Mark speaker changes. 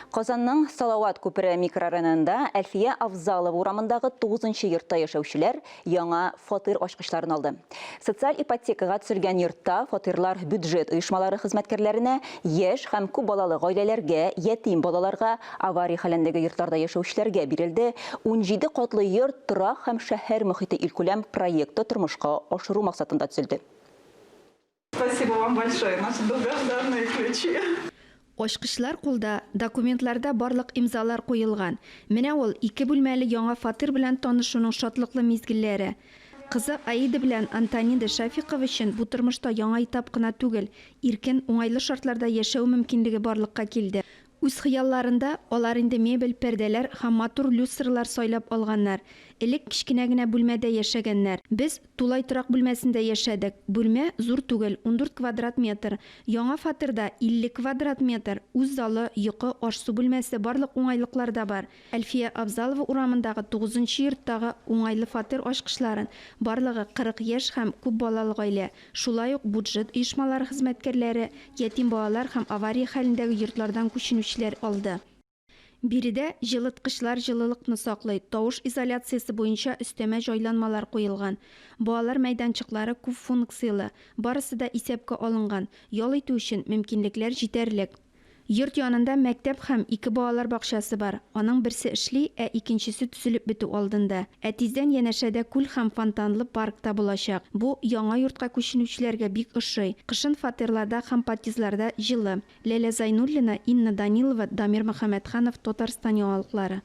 Speaker 1: Казанның Салават күпере микрорайонында Әлфия Авзалова урамындагы 9 нчы йортта яшәүчеләр яңа фатир ачкычларын алды. Социаль ипотекага төзелгән йортта фатирлар бюджет оешмалары хезмәткәрләренә, яшь һәм күп балалы гаиләләргә, ятим балаларга, авария хәлендәге йортларда яшәүчеләргә бирелде. 17 катлы йорт Торак һәм шәһәр мохите илкүләм проекты тормышка ашыру максатында төзелде.
Speaker 2: Спасибо вам большое, наши долгожданные ключи.
Speaker 3: Ачкычлар кулда, документларда барлык имзалар куелган. Менә ул, ике бүлмәле яңа фатир белән танышуның шатлыклы мизгелләре. Кызы Аида белән Антонида Шәфикова өчен бу тормышта яңа этап кына түгел, иркен, уңайлы шартларда яшәү мөмкинлеге барлыкка килде. Үз хыялларында алар инде мебель, пәрдәләр һәм матур люстралар сайлап алганнар. Элек кечкенә генә бүлмәдә яшәгәннәр. Без тулай торак бүлмәсендә яшәдек. Бүлмә зур түгел, 14 квадрат метр. Яңа фатирда 50 квадрат метр, үз залы, йокы, аш-су бүлмәсе, барлык уңайлыклар да бар. Әлфия Авзалова урамындагы тугызынчы йорттагы уңайлы фатир ачкычларын барлыгы 40 яшь һәм күп балалы гаилә, шулай ук буджет оешмалары хезмәткәрләре, ятим балалар һәм авария хәлендәге йортлардан күченүчеләр алды. Биредә җылыткычлар җылылыкны саклый, тавыш изоляциясе буенча өстәмә җайланмалар куелган. Балалар мәйданчыклары күп функцияле, барысы да исәпкә алынган, ял итү өчен мөмкинлекләр җитәрлек. Йорт янында мәктәп һәм ике балалар бакчасы бар. Аның берсе эшли, ә икенчесе төзелеп бетү алдында. Ә тиздән янәшәдә күл һәм фонтанлы парк та булачак. Бу яңа йортка күченүчеләргә бик ошый. Кышын фатирларда һәм подъездларда җылы. Ләлә Зайнуллина, Инна Данилова, Дамир Мөхәммәтханов, Татарстан яңалыклары.